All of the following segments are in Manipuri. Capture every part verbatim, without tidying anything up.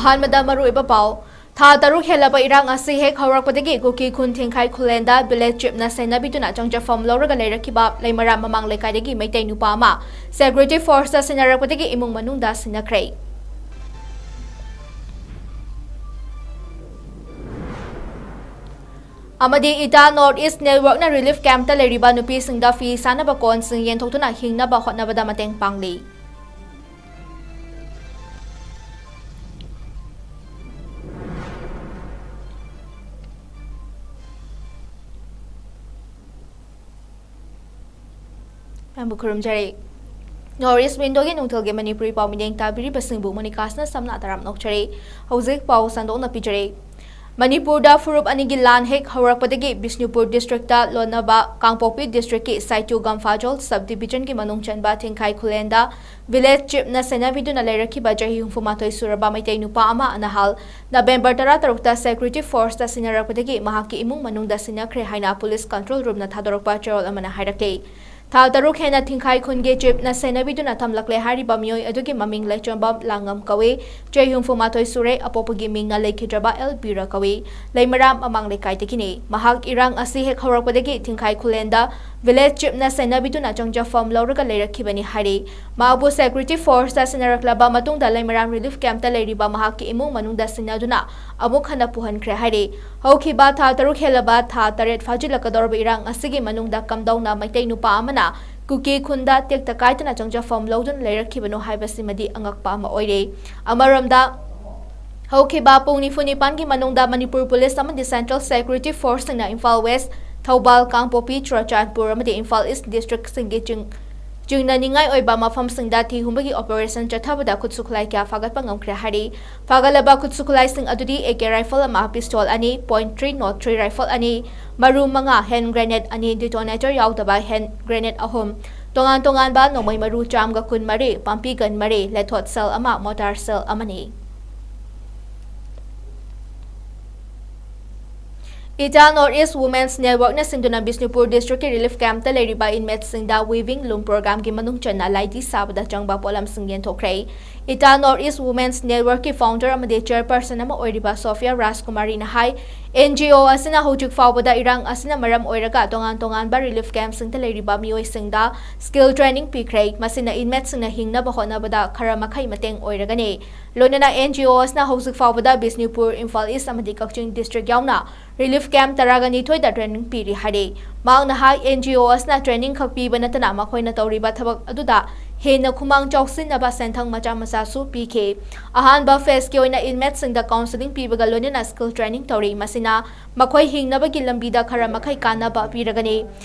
ꯑꯍꯥꯟꯕꯗ ꯃꯔꯨꯑꯣꯏꯕ ꯄꯥꯎ꯫ ꯊꯥ ꯇꯔꯨꯛ ꯍꯦꯜꯂꯕ ꯏꯔꯥꯡ ꯑꯁꯤ ꯍꯦꯛ ꯍꯧꯔꯛꯄꯗꯒꯤ ꯀꯨꯀꯤ ꯈꯨꯟ ꯊꯤꯡꯈꯥꯏ ꯈꯨꯂꯦꯟꯗ village chiefꯅ ꯁꯦꯟꯅꯕꯤꯗꯨꯅ ꯆꯪꯖꯐꯝ ꯂꯧꯔꯒ ꯂꯩꯔꯛꯈꯤꯕ ꯂꯩꯃꯔꯥꯝ ꯃꯃꯥꯡ ꯂꯩꯀꯥꯏꯗꯒꯤ ꯃꯩꯇꯩ ꯅꯨꯄꯥ ꯑꯃ security forceꯇ ꯁꯤꯟꯅꯔꯛꯄꯗꯒꯤ ꯏꯃꯨꯡ ꯃꯅꯨꯡꯗ ꯁꯤꯟꯅꯈ꯭ꯔꯦ꯫ ꯑꯃꯗꯤ ꯏꯇꯥ North East Networkꯅ relief campꯇ ꯂꯩꯔꯤꯕ ꯅꯨꯄꯤꯁꯤꯡꯗ ꯐꯤ ꯁꯥꯅꯕ ꯀꯣꯟꯁꯤꯡ ꯌꯦꯟꯊꯣꯛꯇꯨꯅ ꯍꯤꯡꯅꯕ ꯍꯣꯠꯅꯕꯗ ꯃꯇꯦꯡ ꯄꯥꯡꯂꯤ꯫ ꯃꯌꯥꯝꯕꯨ ꯈꯨꯔꯨꯝꯖꯔꯤ꯫ North East Windowꯒꯤ ꯅꯨꯡꯊꯤꯜꯒꯤ ꯃꯅꯤꯄꯨꯔꯤ ꯄꯥꯎ ꯃꯤꯠꯌꯦꯡ ꯇꯥꯕꯤꯔꯤꯕꯁꯤꯡꯕꯨ ꯃꯣꯅꯤꯀꯥꯁꯅ ꯁꯝꯅ ꯇꯔꯥꯝꯅ ꯑꯣꯛꯆꯔꯤ꯫ ꯍꯧꯖꯤꯛ ꯄꯥꯎ ꯁꯟꯗꯣꯛꯅ ꯄꯤꯖꯔꯤ꯫ ꯃꯅꯤꯄꯨꯔꯗ ꯐꯨꯔꯨꯞ ꯑꯅꯤꯒꯤ ꯂꯥꯟ ꯍꯦꯛ ꯍꯧꯔꯛꯄꯗꯒꯤ ꯕꯤꯁꯅꯨꯄꯨꯔ districtꯇ ꯂꯣꯟꯅꯕ ꯀꯥꯡꯄꯣꯛꯄꯤ districtꯀꯤ ꯁꯥꯏꯇꯨ ꯒꯝꯐꯥꯖꯣꯜ sub divisionꯒꯤ ꯃꯅꯨꯡ ꯆꯟꯕ ꯊꯤꯡꯈꯥꯏ ꯈꯨꯂꯦꯟꯗ village chiefꯅ ꯁꯦꯟꯅꯕꯤꯗꯨꯅ ꯂꯩꯔꯛꯈꯤꯕ ꯆꯍꯤ ꯍꯨꯝꯐꯨ ꯃꯥꯊꯣꯏ ꯁꯨꯔꯕ ꯃꯩꯇꯩ ꯅꯨꯄꯥ ꯑꯃ ꯅꯍꯥꯜ November ꯇꯔꯥꯇꯔꯨꯛꯇ security forceꯇ ꯁꯤꯟꯅꯔꯛꯄꯗꯒꯤ ꯃꯍꯥꯛꯀꯤ ꯏꯃꯨꯡ ꯃꯅꯨꯡꯗ ꯁꯤꯟꯅꯈ꯭ꯔꯦ ꯍꯥꯏꯅ police control roomꯅ ꯊꯥꯗꯣꯔꯛꯄ ꯆꯦꯔꯣꯜ ꯑꯃꯅ ꯍꯥꯏꯔꯛꯂꯤ꯫ ꯊꯥ ꯇꯔꯨꯛ ꯍꯦꯟꯅ ꯊꯤꯡꯈꯥꯏ ꯈꯨꯟꯒꯤ chiefꯅ ꯁꯦꯟꯅꯕꯤꯗꯨꯅ ꯊꯝꯂꯛꯂꯦ ꯍꯥꯏꯔꯤꯕ ꯃꯤꯑꯣꯏ ꯑꯗꯨꯒꯤ ꯃꯃꯤꯡ ꯂꯩꯆꯣꯝꯕꯝ ꯂꯥꯡꯉꯝ ꯀꯧꯏ꯫ ꯆꯍꯤ ꯍꯨꯝꯐꯨ ꯃꯥꯊꯣꯏ ꯁꯨꯔꯦ꯫ ꯑꯄꯣꯛꯄꯒꯤ ꯃꯤꯡꯅ ꯂꯩꯈꯤꯗ꯭ꯔꯕ ꯑꯦꯜ ꯕꯤꯔ ꯀꯧꯏ꯫ ꯂꯩꯃꯔꯥꯝ ꯃꯃꯥꯡ ꯂꯩꯀꯥꯏꯗꯒꯤꯅꯤ꯫ ꯃꯍꯥꯛ ꯏꯔꯥꯡ ꯑꯁꯤ ꯍꯦꯛ ꯍꯧꯔꯛꯄꯗꯒꯤ ꯊꯤꯡꯈꯥꯏ ꯈꯨꯂꯦꯟꯗ village chiefꯅ ꯁꯦꯟꯅꯕꯤꯗꯨꯅ ꯆꯪꯖꯐꯝ ꯂꯧꯔꯒ ꯂꯩꯔꯛꯈꯤꯕꯅꯤ ꯍꯥꯏꯔꯤ꯫ ꯃꯍꯥꯛꯄꯨ security forceꯇ ꯁꯤꯟꯅꯔꯛꯂꯕ ꯃꯇꯨꯡꯗ ꯂꯩꯃꯔꯥꯝ relief campꯇ ꯂꯩꯔꯤꯕ ꯃꯍꯥꯛꯀꯤ ꯏꯃꯨꯡ ꯃꯅꯨꯡꯗ ꯁꯤꯟꯅꯗꯨꯅ ꯑꯃꯨꯛ ꯍꯟꯅ ꯄꯨꯍꯟꯈ꯭ꯔꯦ ꯍꯥꯏꯔꯤ꯫ ꯍꯧꯈꯤꯕ ꯊꯥ ꯇꯔꯨꯛ ꯍꯦꯜꯂꯕ ꯊꯥ ꯇꯔꯦꯠ ꯐꯥꯖꯤꯜꯂꯛꯀꯗꯧꯔꯕ ꯏꯔꯥꯡ ꯑꯁꯤꯒꯤ ꯃꯅꯨꯡꯗ ꯀꯝꯗꯧꯅ ꯃꯩꯇꯩ ꯅꯨꯄꯥ ꯑꯃꯅ ꯀꯨꯀꯤ ꯈꯨꯟꯗ ꯇꯦꯛꯇ ꯀꯥꯏꯗꯅ ꯆꯪꯖꯐꯝ ꯂꯧꯗꯨꯅ ꯂꯩꯔꯛꯈꯤꯕꯅꯣ ꯍꯥꯏꯕꯁꯤꯃꯗꯤ ꯑꯉꯛꯄ ꯑꯃ ꯑꯣꯏꯔꯦ꯫ ꯑꯃꯔꯣꯝꯗ, ꯍꯧꯈꯤꯕ ꯄꯨꯡ ꯅꯤꯐꯨ ꯅꯤꯄꯥꯟꯒꯤ ꯃꯅꯨꯡꯗ ꯃꯅꯤꯄꯨꯔ police ꯑꯃꯗꯤ central security forceꯁꯤꯡꯅ Imphal West, Thoubal, ꯀꯥꯡꯄꯣꯛꯄꯤ, ꯆꯨꯔꯆꯥꯟꯄꯨꯔ ꯑꯃꯗꯤ ꯏꯝꯐꯥꯜ East districtꯁꯤꯡꯒꯤ ꯆꯤꯡ-, ꯆꯤꯡꯅꯅꯤꯡꯉꯥꯏ ꯑꯣꯏꯕ ꯃꯐꯝꯁꯤꯡꯗ ꯊꯤ ꯍꯨꯝꯕꯒꯤ operation ꯆꯠꯊꯕꯗ ꯈꯨꯠꯁꯨ ꯈꯨꯠꯂꯥꯏ ꯀꯌꯥ ꯐꯥꯒꯠꯄ ꯉꯝꯈ꯭ꯔꯦ ꯍꯥꯏꯔꯤ꯫ ꯐꯥꯒꯠꯂꯕ ꯈꯨꯠꯁꯨ ꯈꯨꯠꯂꯥꯏꯁꯤꯡ ꯑꯗꯨꯗꯤ A K rifle ꯑꯃ, pistol ꯑꯅꯤ, point three nought three rifle ꯑꯅꯤ, ꯃꯔꯨ ꯃꯉꯥ, hand grenade ꯑꯅꯤ, detonator ꯌꯥꯎꯗꯕ hand grenade ꯑꯍꯨꯝ, ꯇꯣꯉꯥꯟ ꯇꯣꯉꯥꯟꯕ ꯅꯣꯡꯃꯩ ꯃꯔꯨ ꯆꯥꯝꯒ ꯀꯨꯟ ꯃꯔꯤ, ꯄꯥꯝꯕꯤ gun ꯃꯔꯤ, ꯂꯦꯊꯣꯠ shell ꯑꯃ, mortar shell ꯑꯃꯅꯤ꯫ ꯏꯇꯥ North East Women's Networkꯅ ꯁꯤꯟꯗꯨꯅ ꯕꯤꯁꯅꯨꯄꯨꯔ districtꯀꯤ relief campꯇ ꯂꯩꯔꯤꯕ inmateꯁꯤꯡꯗ weaving loom programꯒꯤ ꯃꯅꯨꯡ ꯆꯟꯅ ꯂꯥꯏꯙꯤ ꯁꯥꯕꯗ ꯆꯪꯕ ꯄꯣꯠꯂꯝꯁꯤꯡ ꯌꯦꯟꯊꯣꯛꯈ꯭ꯔꯦ꯫ ꯏꯇꯥ North East Women's Networkꯀꯤ founder ꯑꯃꯗꯤ chairperson ꯑꯃ ꯑꯣꯏꯔꯤꯕ ꯁꯣꯐꯤꯌꯥ ꯔꯥꯖꯀꯨꯃꯥꯔꯤꯅ ꯍꯥꯏ, NGO ꯑꯁꯤꯅ ꯍꯧꯖꯤꯛ ꯐꯥꯎꯕꯗ ꯏꯔꯥꯡ ꯑꯁꯤꯅ ꯃꯔꯝ ꯑꯣꯏꯔꯒ ꯇꯣꯉꯥꯟ ꯇꯣꯉꯥꯟꯕ relief campꯁꯤꯡꯗ ꯂꯩꯔꯤꯕ ꯃꯤꯑꯣꯏꯁꯤꯡꯗ skill training ꯄꯤꯈ꯭ꯔꯦ꯫ ꯃꯁꯤꯅ inmateꯁꯤꯡꯅ ꯍꯤꯡꯅꯕ ꯍꯣꯠꯅꯕꯗ ꯈꯔ ꯃꯈꯩ ꯃꯇꯦꯡ ꯑꯣꯏꯔꯒꯅꯤ꯫ ꯂꯣꯏꯅꯅ NGO ꯑꯁꯤꯅ ꯍꯧꯖꯤꯛ ꯐꯥꯎꯕꯗ ꯕꯤꯁꯅꯨꯄꯨꯔ, ꯏꯝꯐꯥꯜ East ꯑꯃꯗꯤ ꯀꯛꯆꯤꯡ district ꯌꯥꯎꯅ relief camp ꯇꯔꯥꯒ ꯅꯤꯊꯣꯏꯗ training ꯄꯤꯔꯤ ꯍꯥꯏꯔꯤ꯫ ꯃꯍꯥꯛꯅ ꯍꯥꯏ, NGO ꯑꯁꯤꯅ training ꯈꯛ ꯄꯤꯕ ꯅꯠꯇꯅ ꯃꯈꯣꯏꯅ ꯇꯧꯔꯤꯕ ꯊꯕꯛ ꯑꯗꯨꯗ ꯍꯦꯟꯅ ꯈꯨꯃꯥꯡ ꯆꯥꯎꯁꯤꯟꯅꯕ ꯁꯦꯟꯊꯪ ꯃꯆꯥ ꯃꯆꯥꯁꯨ ꯄꯤꯈꯤ꯫ ꯑꯍꯥꯟꯕ phaseꯀꯤ ꯑꯣꯏꯅ inmateꯁꯤꯡꯗ counselling ꯄꯤꯕꯒ ꯂꯣꯏꯅꯅ skill training ꯇꯧꯔꯤ꯫ ꯃꯁꯤꯅ ꯃꯈꯣꯏ ꯍꯤꯡꯅꯕꯒꯤ ꯂꯝꯕꯤꯗ ꯈꯔ ꯃꯈꯩ ꯀꯥꯟꯅꯕ ꯄꯤꯔꯒꯅꯤ꯫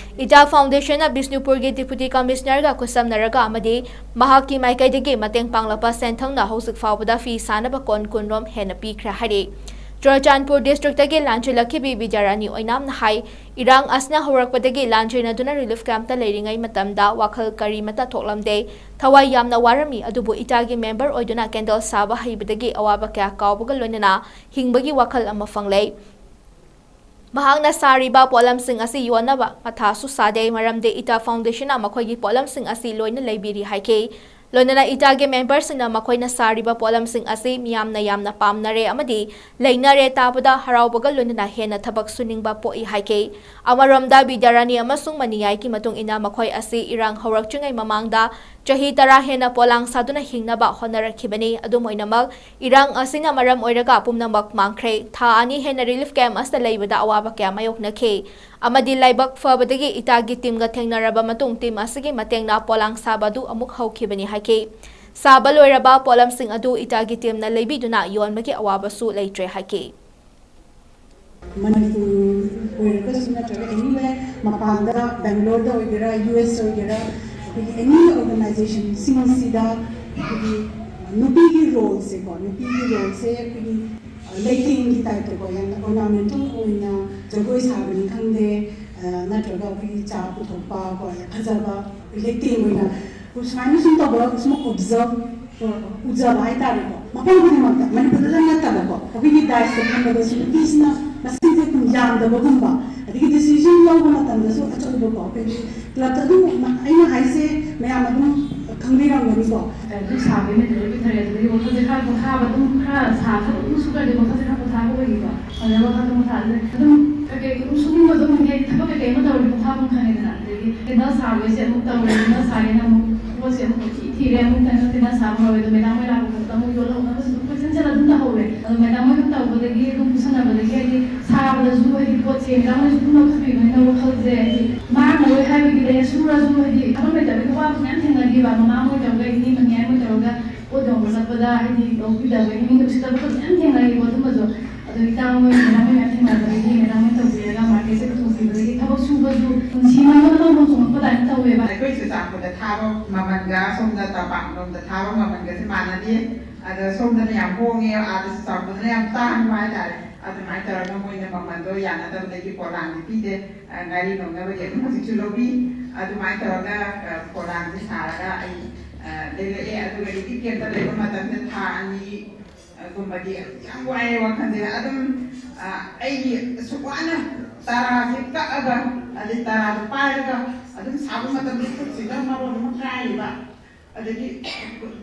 ꯏꯇꯥ Foundationꯅ ꯕꯤꯁꯅꯨꯄꯨꯔꯒꯤ Deputy Commissionerꯒ ꯈꯨꯠꯁꯝꯅꯔꯒ ꯑꯃꯗꯤ ꯃꯍꯥꯛꯀꯤ ꯃꯥꯏꯀꯩꯗꯒꯤ ꯃꯇꯦꯡ ꯄꯥꯡꯂꯛꯄ ꯁꯦꯟꯊꯪꯅ ꯍꯧꯖꯤꯛ ꯐꯥꯎꯕꯗ ꯐꯤ ꯁꯥꯅꯕ ꯀꯣꯟ ꯀꯨꯟꯔꯣꯝ ꯍꯦꯟꯅ ꯄꯤꯈ꯭ꯔꯦ ꯍꯥꯏꯔꯤ꯫ ꯆꯨꯔꯆꯥꯟꯄꯨꯔ districtꯇꯒꯤ ꯂꯥꯟꯖꯦꯜꯂꯛꯈꯤꯕꯤ ꯕꯤꯗ꯭ꯌꯥꯔꯥꯅꯤ ꯑꯣꯏꯅꯥꯝꯅ ꯍꯥꯏ, ꯏꯔꯥꯡ ꯑꯁꯤꯅ ꯍꯧꯔꯛꯄꯗꯒꯤ ꯂꯥꯟꯖꯦꯟꯅꯗꯨꯅ relief campꯇ ꯂꯩꯔꯤꯉꯩ ꯃꯇꯝꯗ ꯋꯥꯈꯜ ꯀꯔꯤꯃꯠꯇ ꯊꯣꯛꯂꯝꯗꯦ꯫ ꯊꯋꯥꯏ ꯌꯥꯝꯅ ꯋꯥꯔꯝꯃꯤ, ꯑꯗꯨꯕꯨ ꯏꯇꯥꯒꯤ member ꯑꯣꯏꯗꯨꯅ candle ꯁꯥꯕ ꯍꯩꯕꯗꯒꯤ ꯑꯋꯥꯕ ꯀꯌꯥ ꯀꯥꯎꯕꯒ ꯂꯣꯏꯅꯅ ꯍꯤꯡꯕꯒꯤ ꯋꯥꯈꯜ ꯑꯃ ꯐꯪꯂꯦ꯫ ꯃꯍꯥꯛꯅ ꯁꯥꯔꯤꯕ ꯄꯣꯠꯂꯝꯁꯤꯡ ꯑꯁꯤ ꯌꯣꯟꯅꯕ ꯃꯊꯥꯁꯨ ꯁꯥꯗꯦ, ꯃꯔꯝꯗꯤ ꯏꯇꯥ Foundationꯅ ꯃꯈꯣꯏꯒꯤ ꯄꯣꯠꯂꯝꯁꯤꯡ ꯑꯁꯤ ꯂꯣꯏꯅ ꯂꯩꯕꯤꯔꯤ ꯍꯥꯏꯈꯤ꯫ ꯂꯣꯏꯅꯅ ꯏꯇꯥꯒꯤ memberꯁꯤꯡꯅ ꯃꯈꯣꯏꯅ ꯁꯥꯔꯤꯕ ꯄꯣꯠꯂꯝꯁꯤꯡ ꯑꯁꯤ ꯃꯤꯌꯥꯝꯅ ꯌꯥꯝꯅ ꯄꯥꯝꯅꯔꯦ ꯑꯃꯗꯤ ꯂꯩꯅꯔꯦ ꯇꯥꯕꯗ ꯍꯔꯥꯎꯕꯒ ꯂꯣꯏꯅꯅ ꯍꯦꯟꯅ ꯊꯕꯛ ꯁꯨꯅꯤꯡꯕ ꯄꯣꯛꯏ ꯍꯥꯏꯈꯤ꯫ ꯑꯃꯔꯣꯝꯗ ꯕꯤꯗ꯭ꯌꯥꯔꯥꯅꯤ ꯑꯃꯁꯨꯡ ꯃꯅꯤꯌꯥꯏꯒꯤ ꯃꯇꯨꯡ ꯏꯟꯅ ꯃꯈꯣꯏ ꯑꯁꯤ ꯏꯔꯥꯡ ꯍꯧꯔꯛꯇ꯭ꯔꯤꯉꯩ ꯃꯃꯥꯡꯗ ꯆꯍꯤ ꯇꯔꯥ ꯍꯦꯟꯅ ꯄꯣꯂꯥꯡ ꯁꯥꯗꯨꯅ ꯍꯤꯡꯅꯕ ꯍꯣꯠꯅꯔꯛꯈꯤꯕꯅꯤ꯫ ꯑꯗꯨꯝ ꯑꯣꯏꯅꯃꯛ, ꯏꯔꯥꯡ ꯑꯁꯤꯅ ꯃꯔꯝ ꯑꯣꯏꯔꯒ ꯄꯨꯝꯅꯃꯛ ꯃꯥꯡꯈ꯭ꯔꯦ꯫ ꯊꯥ ꯑꯅꯤ ꯍꯦꯟꯅ relief camp ꯑꯁꯤꯗ ꯂꯩꯕꯗ ꯑꯋꯥꯕ ꯀꯌꯥ ꯃꯥꯌꯣꯛꯅꯈꯤ ꯑꯃꯗꯤ ꯂꯥꯏꯕꯛ ꯐꯕꯗꯒꯤ ꯏꯇꯥꯒꯤ teamꯒ ꯊꯦꯡꯅꯔꯕ ꯃꯇꯨꯡ team ꯑꯁꯤꯒꯤ ꯃꯇꯦꯡꯅ ꯄꯣꯂꯥꯡ ꯁꯥꯕ ꯑꯗꯨ ꯑꯃꯨꯛ ꯍꯧꯈꯤꯕꯅꯤ ꯍꯥꯏꯈꯤ꯫ ꯁꯥꯕ ꯂꯣꯏꯔꯕ ꯄꯣꯠꯂꯝꯁꯤꯡ ꯑꯗꯨ ꯏꯇꯥꯒꯤ teamꯅ ꯂꯩꯕꯤꯗꯨꯅ ꯌꯣꯟꯕꯒꯤ ꯑꯋꯥꯕꯁꯨ ꯂꯩꯇ꯭ꯔꯦ ꯍꯥꯏꯈꯤ꯫ ꯃꯅꯤꯄꯨꯔ ꯑꯣꯏꯔꯒꯁꯨ ꯅꯠꯇ꯭ꯔꯒ anywhere ꯃꯄꯥꯟꯗ, ꯕꯦꯡꯒ꯭ꯂꯣꯔꯗ ꯑꯣꯏꯒꯦꯔꯥ, US ꯑꯣꯏꯒꯦꯔꯥ, ꯑꯩꯈꯣꯏꯒꯤ any organizationꯁꯤꯡꯁꯤꯗ ꯑꯩꯈꯣꯏꯒꯤ ꯅꯨꯄꯤꯒꯤ roleꯁꯦꯀꯣ, ꯅꯨꯄꯤꯒꯤ roleꯁꯦ ꯑꯩꯈꯣꯏꯒꯤ ꯂꯩꯇꯦꯡꯒꯤ typeꯇꯀꯣ, ꯌꯥꯝꯅ ornamental ꯑꯣꯏꯅ ꯖꯒꯣꯏ ꯁꯥꯕꯅꯤ ꯈꯪꯗꯦ, ꯑ, ꯅꯠꯇ꯭ꯔꯒ ꯑꯩꯈꯣꯏꯒꯤ ꯆꯥ ꯄꯨꯊꯣꯛꯄ ꯀꯣ, ꯐꯖꯕ ꯂꯩꯇꯦꯡ ꯑꯣꯏꯅ ꯁꯨꯃꯥꯏꯅ ꯁꯨꯝ ꯇꯧꯕ, ꯁꯨꯝ observe, ꯎꯖꯕ ꯍꯥꯏꯇꯥꯔꯦꯀꯣ꯫ ꯃꯐꯝ ꯈꯨꯗꯤꯡꯃꯛꯇ, ꯃꯅꯤꯄꯨꯔꯗ ꯅꯠꯇꯕꯀꯣ, ꯑꯩꯈꯣꯏꯒꯤ daireꯁꯇ ꯐꯝꯕꯗꯁꯨ ꯅꯨꯄꯤꯁꯤꯅ ꯃꯁꯤꯡꯁꯦ ꯀꯨꯟ ꯌꯥꯝꯗꯕꯒꯨꯝꯕ, ꯑꯗꯒꯤ decision ꯂꯧꯕ ꯃꯇꯝꯗꯁꯨ ꯑꯆꯧꯕꯀꯣ, ꯑꯩꯈꯣꯏꯒꯤ clubꯇ ꯑꯗꯨꯝ ꯑꯩꯅ ꯍꯥꯏꯁꯦ ꯃꯌꯥꯝ ꯑꯗꯨꯝ ꯈꯪꯕꯤꯔꯝꯒꯅꯤꯀꯣ꯫ ꯑꯗꯨ ꯁꯥꯕꯒꯤ ꯃꯦꯟꯇꯦꯜ ꯄꯤꯊꯔꯦ꯫ ꯑꯗꯨꯗꯒꯤ ꯋꯥꯈꯜꯁꯦ ꯈꯔ ꯄꯣꯊꯥꯕ, ꯑꯗꯨꯝ ꯈꯔ ꯁꯥ ꯊꯕꯛ ꯑꯗꯨꯝ ꯁꯨꯈ꯭ꯔꯗꯤ ꯋꯥꯈꯜꯁꯦ ꯈꯔ ꯄꯣꯊꯥꯕ ꯑꯣꯏꯈꯤꯀꯣ꯫ ꯑꯗꯩ ꯋꯥꯈꯜꯗꯣ ꯄꯣꯊꯥꯕꯁꯦ ꯑꯗꯨꯝ ꯀꯩꯀꯩ ꯑꯗꯨꯝ ꯁꯨꯅꯤꯡꯕ ꯑꯗꯨꯝ ꯍꯥꯏꯗꯤ ꯊꯕꯛ ꯀꯩꯀꯩ ꯑꯃ ꯇꯧꯔꯗꯤ ꯄꯣꯊꯥꯐꯝ ꯈꯪꯉꯦꯗꯅ꯫ ꯑꯗꯒꯤ candle ꯁꯥꯕꯩꯁꯦ ꯑꯃꯨꯛ ꯇꯧꯔꯦ, candle ꯁꯥꯒꯦꯅ ꯑꯃꯨꯛ ꯄꯣꯠꯁꯦ ꯑꯃꯨꯛ ꯀꯣꯏꯊꯤ ꯊꯤꯔꯦ, ꯑꯃꯨꯛ candle ꯁꯥꯕ ꯍꯧꯔꯦ꯫ ꯑꯗꯣ madam ꯍꯣꯏ ꯂꯥꯛꯄ ꯈꯣꯠꯄꯗ ꯑꯃꯨꯛ ꯌꯣꯜꯍꯧꯅꯕꯁꯨ ꯑꯗꯨꯝ ꯀꯣꯏꯆꯦꯟ ꯆꯦꯜꯂ ꯑꯗꯨꯝ ꯇꯧꯍꯧꯔꯦ꯫ ꯑꯗꯣ madam ꯍꯣꯏ ꯑꯗꯨꯝ ꯇꯧꯕꯗꯒꯤ ꯑꯗꯨꯝ ꯄꯨꯁꯟꯅꯕꯗꯒꯤ ꯍꯥꯏꯗꯤ ꯁꯥꯕꯗꯁꯨ ꯍꯥꯏꯗꯤ ꯄꯣꯠꯁꯦ madam ꯍꯣꯏꯅꯁꯨ ꯑꯗꯨꯝ ꯂꯧꯈꯠꯄꯤꯕꯅꯤꯅ ꯋꯥꯈꯜꯁꯦ ꯍꯥꯏꯗꯤ ꯃꯥꯡꯉꯔꯣꯏ ꯍꯥꯏꯕꯒꯤ ꯂꯩ꯫ ꯁꯨꯔꯁꯨ ꯍꯥꯏꯗꯤ ꯊꯕꯛ ꯂꯩꯇꯕꯒꯤ ꯑꯋꯥꯕ ꯃꯌꯥꯝ ꯊꯦꯡꯅꯈꯤꯕ꯫ ꯃꯃꯥ ꯍꯣꯏ ꯇꯧꯔꯒ ꯏꯅꯦ ꯃꯅꯤ ꯍꯣꯏ ꯇꯧꯔꯒ ꯄꯣꯠ ꯌꯣꯟꯕ ꯆꯠꯄꯗ ꯍꯥꯏꯗꯤ ꯂꯧꯕꯤꯗꯕꯒꯤ ꯃꯤꯅ ꯎꯁꯤꯠꯇꯕ ꯈꯣꯠꯄ ꯃꯌꯥꯝ ꯊꯦꯡꯅꯈꯤꯀꯣ꯫ ꯑꯗꯨꯝꯕꯁꯨ ꯑꯗꯣ ꯏꯇꯥ ꯍꯣꯏ madam ꯍꯣꯏ ꯃꯌꯥꯝ ꯊꯦꯡꯅꯕꯗꯒꯤ madam ꯍꯣꯏ ꯇꯧꯕꯤꯔꯒ marketꯁꯦ ꯄꯨꯊꯣꯛꯄꯤꯕꯗꯒꯤ ꯊꯕꯛ ꯁꯨꯕꯁꯨ ꯄꯨꯟꯁꯤ ꯃꯥꯡꯕꯗ ꯂꯣꯡ ꯆꯣꯡꯉꯛꯄ ꯇꯥꯏꯞꯇ ꯇꯧꯋꯦꯕ꯫ ꯑꯩꯈꯣꯏ ꯆꯨꯔꯆꯥꯟꯄꯨꯔꯗ ꯊꯥꯕ ꯃꯃꯜꯒ ꯁꯣꯝꯗ ꯇꯝꯄꯥꯛꯂꯣꯝꯗ ꯊꯥꯕ ꯃꯃꯜꯒꯁꯦ ꯃꯥꯟꯅꯗꯦ꯫ ꯑꯗ ꯁꯣꯝꯗꯅ ꯌꯥꯝ ꯍꯣꯡꯉꯦ, ꯑꯥꯗ ꯆꯨꯔꯆꯥꯟꯄꯨꯔꯗꯅ ꯌꯥꯝ ꯇꯥꯡꯕ ꯍꯥꯏꯇꯥꯔꯦ꯫ ꯑꯗꯨꯃꯥꯏꯅ ꯇꯧꯔꯒ ꯃꯣꯏꯅ ꯃꯃꯜꯗꯣ ꯌꯥꯅꯗꯕꯗꯒꯤ ꯄꯣꯂꯥꯡꯗꯤ ꯄꯤꯗꯦ꯫ ꯑ, ꯉꯥꯔꯤ ꯂꯧꯅꯕꯒꯤ ꯑꯗꯨꯝ ꯍꯧꯖꯤꯛꯁꯨ ꯂꯧꯕꯤ꯫ ꯑꯗꯨꯃꯥꯏꯅ ꯇꯧꯔꯒ, ꯑ, ꯄꯣꯂꯥꯡꯁꯦ ꯁꯥꯔꯒ ꯑꯩ, ꯑ, ꯂꯩꯔꯛꯑꯦ꯫ ꯑꯗꯨꯒ relief campꯇ ꯂꯩꯕ ꯃꯇꯝꯗ ꯊꯥ ꯑꯅꯤ, ꯑ, ꯒꯨꯝꯕꯗꯤ ꯌꯥꯝ ꯋꯥꯏꯑꯦ ꯋꯥꯈꯜꯁꯦ꯫ ꯑꯗꯨꯝ, ꯑ, ꯑꯩꯒꯤ ꯑꯁꯨꯛ ꯋꯥꯅ ꯇꯔꯥꯁꯦ ꯀꯛꯑꯒ, ꯑꯗꯩ ꯇꯔꯥꯗꯣ ꯄꯥꯏꯔꯒ ꯑꯗꯨꯝ ꯁꯥꯕ ꯃꯇꯝꯗ ꯈꯨꯠꯁꯤꯅ ꯃꯔꯣꯟ ꯑꯃ ꯀꯥꯏꯔꯤꯕ꯫ ꯑꯗꯒꯤ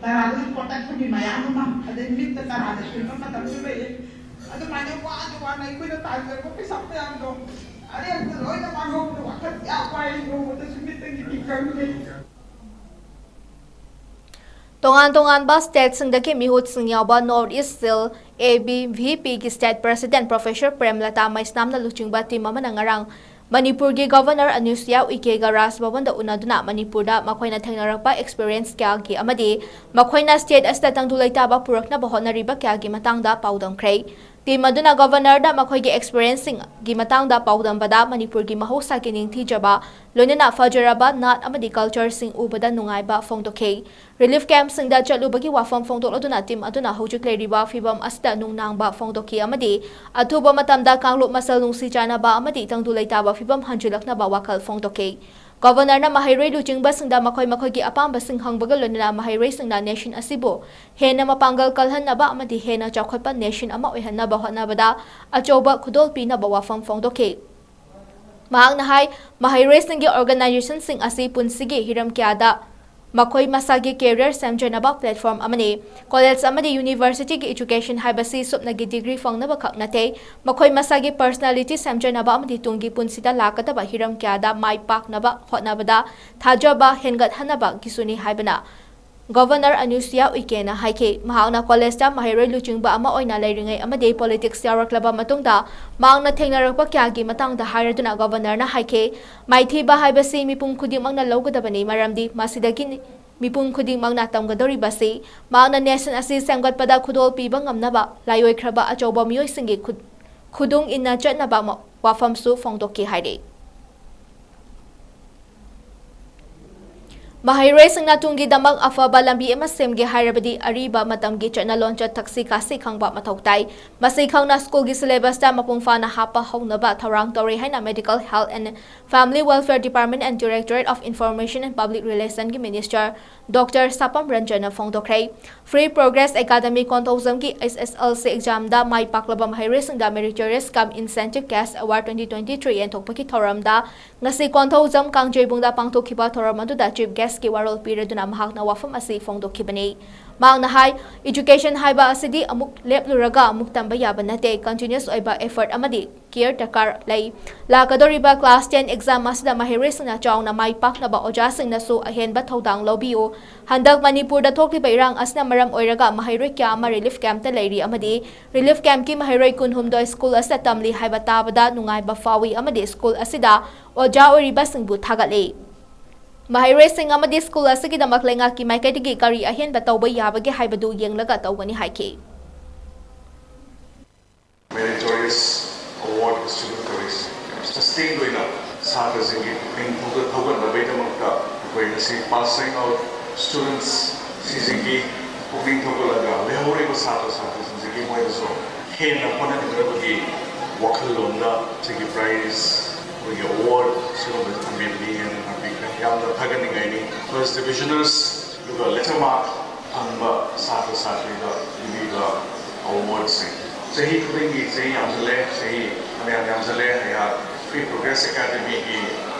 ꯇꯔꯥꯗꯨꯅ ꯀꯣꯠꯇꯠꯄꯒꯤ ꯃꯌꯥꯝ ꯑꯃ, ꯑꯗꯩ ꯃꯤꯠꯇ ꯇꯔꯥꯗ ꯊꯤꯟꯕ ꯃꯇꯝꯁꯨ ꯂꯩꯌꯦ꯫ ꯑꯗꯨꯃꯥꯏꯅ ꯋꯥꯅ ꯋꯥꯅ ꯑꯩꯈꯣꯏꯅ ꯇꯥꯟꯖꯕ ꯄꯩꯁꯥ ꯃꯌꯥꯝꯗꯣ ꯑꯔꯦꯝꯕꯗ ꯂꯣꯏꯅ ꯃꯥꯡꯍꯧꯕꯗ ꯋꯥꯈꯜ ꯌꯥꯝ ꯋꯥꯏ, ꯅꯣꯡꯃꯇꯁꯨ ꯃꯤꯠꯇꯒꯤ ꯄꯤ ꯀꯪꯗꯦ꯫ ꯇꯣꯉꯥꯟ ꯇꯣꯉꯥꯟꯕ stateꯁꯤꯡꯗꯒꯤ ꯃꯤꯍꯨꯠꯁꯤꯡ ꯌꯥꯎꯕ North East Cell, A B V Pꯒꯤ state president Professor ꯄ꯭ꯔꯦꯝꯂꯇꯥ ꯃꯩꯁꯅꯥꯝꯅ ꯂꯨꯆꯤꯡꯕ team ꯑꯃꯅ ꯉꯔꯥꯡ ꯃꯅꯤꯄꯨꯔꯒꯤ Governor ꯑꯅꯨꯁꯨꯌꯥ ꯎꯏꯀꯦꯒ ꯔꯥꯖ ꯚꯕꯟꯗ ꯎꯅꯗꯨꯅ ꯃꯅꯤꯄꯨꯔꯗ ꯃꯈꯣꯏꯅ ꯊꯦꯡꯅꯔꯛꯄ experience ꯀꯌꯥꯒꯤ ꯑꯃꯗꯤ ꯃꯈꯣꯏꯅ state ꯑꯁꯤꯗ ꯇꯪꯗꯨ ꯂꯩꯇꯥꯕ ꯄꯨꯔꯛꯅꯕ ꯍꯣꯠꯅꯔꯤꯕ ꯀꯌꯥꯒꯤ ꯃꯇꯥꯡꯗ ꯄꯥꯎꯗꯝꯈ꯭ꯔꯦ꯫ Team ꯑꯗꯨꯅ Governorꯗ ꯃꯈꯣꯏꯒꯤ experienceꯁꯤꯡꯒꯤ ꯃꯇꯥꯡꯗ ꯄꯥꯎꯗꯝꯕꯗ ꯃꯅꯤꯄꯨꯔꯒꯤ ꯃꯍꯧꯁꯥꯒꯤ ꯅꯤꯡꯊꯤꯖꯕ, ꯂꯣꯏꯅꯅ ꯐꯖꯔꯕ ꯅꯥꯠ ꯑꯃꯗꯤ cultureꯁꯤꯡ ꯎꯕꯗ ꯅꯨꯡꯉꯥꯏꯕ ꯐꯣꯡꯗꯣꯛꯈꯤ꯫ Relief campꯁꯤꯡꯗ ꯆꯠꯂꯨꯕꯒꯤ ꯋꯥꯐꯝ ꯐꯣꯡꯗꯣꯛꯂꯗꯨꯅ team ꯑꯗꯨꯅ ꯍꯧꯖꯤꯛ ꯂꯩꯔꯤꯕ ꯐꯤꯚꯝ ꯑꯁꯤꯗ ꯅꯨꯡꯅꯥꯡꯕ ꯐꯣꯡꯗꯣꯛꯈꯤ ꯑꯃꯗꯤ ꯑꯊꯨꯕ ꯃꯇꯝꯗ ꯀꯥꯡꯂꯨꯞ ꯃꯁꯦꯜ ꯅꯨꯡꯁꯤ ꯆꯥꯟꯅꯕ ꯑꯃꯗꯤ ꯇꯪꯗꯨ ꯂꯩꯇꯥꯕ ꯐꯤꯚꯝ ꯍꯟꯖꯤꯜꯂꯛꯅꯕ ꯋꯥꯈꯜ ꯐꯣꯡꯗꯣꯛꯈꯤ꯫ ꯒꯣꯚꯔꯅꯔꯅ ꯃꯍꯩꯔꯣꯏ ꯂꯨꯆꯤꯡꯕꯁꯤꯡꯗ ꯃꯈꯣꯏ ꯃꯈꯣꯏꯒꯤ ꯑꯄꯥꯝꯕꯁꯤꯡ ꯍꯪꯕꯒ ꯂꯣꯏꯅꯅ ꯃꯍꯩꯔꯣꯏꯁꯤꯡꯅ ꯅꯦꯁꯟ ꯑꯁꯤꯕꯨ ꯍꯦꯟꯅ ꯃꯄꯥꯡꯒꯜ ꯀꯜꯍꯟꯅꯕ ꯑꯃꯗꯤ ꯍꯦꯟꯅ ꯆꯥꯎꯈꯠꯄ ꯅꯦꯁꯟ ꯑꯃ ꯑꯣꯏꯍꯟꯅꯕ ꯍꯣꯠꯅꯕꯗ ꯑꯆꯧꯕ ꯈꯨꯗꯣꯜ ꯄꯤꯅꯕ ꯋꯥꯐꯝ ꯐꯣꯡꯗꯣꯛꯈꯤ꯫ ꯃꯍꯥꯛꯅ ꯍꯥꯏ, ꯃꯍꯩꯔꯣꯏꯁꯤꯡꯒꯤ ꯑꯣꯔꯒꯅꯥꯏꯖꯦꯁꯟꯁꯤꯡ ꯑꯁꯤ ꯄꯨꯟꯁꯤꯒꯤ ꯍꯤꯔꯝ ꯀꯌꯥꯗ ꯃꯈꯣꯏ ꯃꯁꯥꯒꯤ ꯀꯦꯔꯤꯌꯔ ꯁꯦꯝꯖꯅꯕ ꯄ꯭ꯂꯦꯠꯐꯣꯔꯝ ꯑꯃꯅꯤ꯫ ꯀꯣꯂꯦꯖ ꯑꯃꯗꯤ ꯌꯨꯅꯤꯚꯔꯁꯤꯇꯤꯒꯤ ꯑꯦꯖꯨꯀꯦꯁꯟ ꯍꯥꯏꯕꯁꯤ ꯁꯨꯞꯅꯒꯤ ꯗꯤꯒ꯭ꯔꯤ ꯐꯪꯅꯕ ꯈꯛ ꯅꯠꯇꯦ, ꯃꯈꯣꯏ ꯃꯁꯥꯒꯤ ꯄꯔꯁꯅꯦꯂꯤꯇꯤ ꯁꯦꯝꯖꯅꯕ ꯑꯃꯗꯤ ꯇꯨꯡꯒꯤ ꯄꯨꯟꯁꯤꯗ ꯂꯥꯛꯀꯗꯕ ꯍꯤꯔꯝ ꯀꯌꯥꯗ ꯃꯥꯏ ꯄꯥꯛꯅꯕ ꯍꯣꯠꯅꯕꯗ ꯊꯥꯖꯕ ꯍꯦꯟꯒꯠꯍꯟꯅꯕꯒꯤꯁꯨꯅꯤ ꯍꯥꯏꯕꯅ ꯒꯣꯚꯔꯅꯔ ꯑꯅꯨꯁꯨꯌꯥ ꯎꯏꯀꯦꯅ ꯍꯥꯏꯈꯤ꯫ ꯃꯍꯥꯛꯅ ꯀꯣꯂꯦꯖꯇ ꯃꯍꯩꯔꯣꯏ ꯂꯨꯆꯤꯡꯕ ꯑꯃ ꯑꯣꯏꯅ ꯂꯩꯔꯤꯉꯩ ꯑꯃꯗꯤ ꯄꯣꯂꯤꯇꯤꯛꯁ ꯌꯥꯎꯔꯛꯂꯕ ꯃꯇꯨꯡꯗ ꯃꯍꯥꯛꯅ ꯊꯦꯡꯅꯔꯛꯄ ꯀꯌꯥꯒꯤ ꯃꯇꯥꯡꯗ ꯍꯥꯏꯔꯗꯨꯅ ꯒꯣꯚꯔꯅꯔꯅ ꯍꯥꯏꯈꯤ, ꯃꯥꯏꯊꯤꯕ ꯍꯥꯏꯕꯁꯤ ꯃꯤꯄꯨꯝ ꯈꯨꯗꯤꯡꯃꯛꯅ ꯂꯧꯒꯗꯕꯅꯤ, ꯃꯔꯝꯗꯤ ꯃꯁꯤꯗꯒꯤ ꯃꯤꯄꯨꯝ ꯈꯨꯗꯤꯡꯃꯛꯅ ꯇꯝꯒꯗꯧꯔꯤꯕꯁꯤ꯫ ꯃꯍꯥꯛꯅ ꯅꯦꯁꯟ ꯑꯁꯤ ꯁꯦꯝꯒꯠꯄꯗ ꯈꯨꯗꯣꯜ ꯄꯤꯕ ꯉꯝꯅꯕ ꯂꯥꯏꯑꯣꯏꯈ꯭ꯔꯕ ꯑꯆꯧꯕ ꯃꯤꯑꯣꯏꯁꯤꯡꯒꯤ ꯈꯨꯠ-, ꯈꯨꯗꯨꯡ ꯏꯟꯅ ꯆꯠꯅꯕ ꯃ-, ꯋꯥꯐꯝꯁꯨ ꯐꯣꯡꯗꯣꯛꯈꯤ ꯍꯥꯏꯔꯤ꯫ ꯃꯍꯩꯔꯣꯏꯁꯤꯡꯅ ꯇꯨꯡꯒꯤꯗꯃꯛ ꯑꯐꯕ ꯂꯝꯕꯤ ꯑꯃ ꯁꯦꯝꯒꯦ ꯍꯥꯏꯔꯕꯗꯤ ꯑꯔꯤꯕ ꯃꯇꯝꯒꯤ ꯆꯠꯅ ꯂꯣꯟꯆꯠ ꯊꯛꯁꯤ ꯈꯥꯁꯤ ꯈꯪꯕ ꯃꯊꯧ ꯇꯥꯏ꯫ ꯃꯁꯤ ꯈꯪꯅ ꯁ꯭ꯀꯨꯜꯒꯤ ꯁꯤꯂꯦꯕꯁꯇ ꯃꯄꯨꯡ ꯐꯥꯅ ꯍꯥꯞꯄ ꯍꯧꯅꯕ ꯊꯧꯔꯥꯡ ꯇꯧꯔꯤ ꯍꯥꯏꯅ Medical Health and Family Welfare Department and Directorate of Information and Public Relationꯒꯤ ꯃꯤꯅꯤꯁꯇꯔ ꯗꯣꯛꯇꯔ ꯁꯥꯄꯝ ꯔꯟꯖꯟꯅ ꯐꯣꯡꯗꯣꯛꯈ꯭ꯔꯦ꯫ Free Progress Academy ꯀꯣꯟꯊꯧꯖꯝꯒꯤ S S L C examꯗ ꯃꯥꯏ ꯄꯥꯛꯂꯕ ꯃꯍꯩꯔꯣꯏꯁꯤꯡꯗ Meritorious cum Incentive Cash Award twenty twenty-three ꯌꯦꯟꯊꯣꯛꯄꯒꯤ ꯊꯧꯔꯝꯗ ꯉꯁꯤ ꯀꯣꯟꯊꯧꯖꯝ ꯀꯥꯡꯖꯩꯕꯨꯡꯗ ꯄꯥꯡꯊꯣꯛꯈꯤꯕ ꯊꯧꯔꯝ ꯑꯗꯨꯗ Chief Guestꯀꯤ ꯋꯥꯔꯣꯜ ꯄꯤꯔꯗꯨꯅ ꯃꯍꯥꯛꯅ ꯋꯥꯐꯝ ꯑꯁꯤ ꯐꯣꯡꯗꯣꯛꯈꯤꯕꯅꯤ꯫ ꯃꯍꯥꯛꯅ ꯍꯥꯏ, education ꯍꯥꯏꯕ ꯑꯁꯤꯗꯤ ꯑꯃꯨꯛ ꯂꯦꯞꯂꯨꯔꯒ ꯑꯃꯨꯛ ꯇꯝꯕ ꯌꯥꯕ ꯅꯠꯇꯦ, continuous ꯑꯣꯏꯕ effort ꯑꯃꯗꯤ care ꯗꯔꯀꯥꯔ ꯂꯩ꯫ ꯂꯥꯛꯀꯗꯧꯔꯤꯕ class ten exam ꯑꯁꯤꯗ ꯃꯍꯩꯔꯣꯏꯁꯤꯡꯅ ꯆꯥꯎꯅ ꯃꯥꯏ ꯄꯥꯛꯅꯕ ꯑꯣꯖꯥꯁꯤꯡꯅꯁꯨ ꯑꯍꯦꯟꯕ ꯊꯧꯗꯥꯡ ꯂꯧꯕꯤꯌꯨ꯫ ꯍꯟꯗꯛ ꯃꯅꯤꯄꯨꯔꯗ ꯊꯣꯛꯂꯤꯕ ꯏꯔꯥꯡ ꯑꯁꯤꯅ ꯃꯔꯝ ꯑꯣꯏꯔꯒ ꯃꯍꯩꯔꯣꯏ ꯀꯌꯥ ꯑꯃ relief campꯇ ꯂꯩꯔꯤ ꯑꯃꯗꯤ relief campꯀꯤ ꯃꯍꯩꯔꯣꯏ ꯀꯨꯟꯍꯨꯝꯗꯣꯏ ꯁ꯭ꯀꯨꯜ ꯑꯁꯤꯗ ꯇꯝꯂꯤ ꯍꯥꯏꯕ ꯇꯥꯕꯗ ꯅꯨꯡꯉꯥꯏꯕ ꯐꯥꯎꯏ ꯑꯃꯗꯤ ꯁ꯭ꯀꯨꯜ ꯑꯁꯤꯗ ꯑꯣꯖꯥ ꯑꯣꯏꯔꯤꯕꯁꯤꯡꯕꯨ ꯊꯥꯒꯠꯂꯤ꯫ ꯃꯍꯩꯔꯣꯏꯁꯤꯡ ꯑꯃꯗꯤ ꯁ꯭ꯀꯨꯜ ꯑꯁꯤꯒꯤꯗꯃꯛ ꯂꯩꯉꯥꯛꯀꯤ ꯃꯥꯏꯀꯩꯗꯒꯤ ꯀꯔꯤ ꯑꯍꯦꯟꯕ ꯇꯧꯕ ꯌꯥꯕꯒꯦ ꯍꯥꯏꯕꯗꯨ ꯌꯦꯡꯂꯒ ꯇꯧꯒꯅꯤ ꯍꯥꯏꯈꯤ꯫ Meritorious Award distribute ꯇꯧꯔꯤꯁꯦ ꯌꯥꯝ sustained ꯑꯣꯏꯅ ꯁꯥꯇ꯭ꯔꯁꯤꯡꯒꯤ ꯄꯨꯛꯅꯤꯡ ꯊꯧꯒꯠ-, ꯊꯧꯒꯠꯅꯕꯒꯤꯗꯃꯛꯇ ꯑꯩꯈꯣꯏ ꯉꯁꯤ passing out students ꯁꯤꯁꯤꯡꯒꯤ ꯄꯨꯛꯅꯤꯡ ꯊꯧꯒꯠꯂꯒ ꯂꯩꯍꯧꯔꯤꯕ ꯁꯥꯇ꯭ꯔ ꯁꯥꯇ꯭ꯔꯤꯁꯤꯡꯁꯤꯒꯤ ꯃꯣꯏꯗꯁꯨ ꯍꯦꯟꯅ ꯍꯣꯠꯅꯅꯤꯡꯅꯕꯒꯤ ꯋꯥꯈꯜꯂꯣꯟꯗ ꯁꯤꯒꯤ prize ꯑꯩꯈꯣꯏꯒꯤ ꯑꯦꯋꯥꯔꯗ ꯁꯤꯒꯨꯝꯕꯁꯦ ꯊꯝꯕꯤꯕꯅꯤ ꯍꯥꯏꯅ ꯊꯝꯕꯤꯈ꯭ꯔꯦ꯫ ꯌꯥꯝꯅ ꯊꯥꯒꯠꯅꯤꯡꯉꯥꯏꯅꯤ꯫ ꯐꯥꯔꯁ ꯗꯤꯕꯤꯖꯅꯔꯁ ꯑꯗꯨꯒ ꯂꯦꯇꯔ ꯃꯥꯔꯛ ꯐꯪꯕ ꯁꯥꯇ꯭ꯔ ꯁꯥꯇ꯭ꯔꯤꯗ ꯄꯤꯕꯤꯕ ꯑꯦꯋꯥꯔꯗꯁꯤꯡ ꯆꯍꯤ ꯈꯨꯗꯤꯡꯒꯤ ꯆꯍꯤ ꯌꯥꯝꯁꯤꯜꯂꯦ, ꯆꯍꯤ ꯐꯅꯌꯥꯝ ꯌꯥꯝꯁꯤꯜꯂꯦ꯫ ꯑꯩꯍꯥꯛ ꯐ꯭ꯔꯤ ꯄ꯭ꯔꯣꯒ꯭ꯔꯦꯁ ꯑꯦꯀꯥꯗꯃꯤꯒꯤ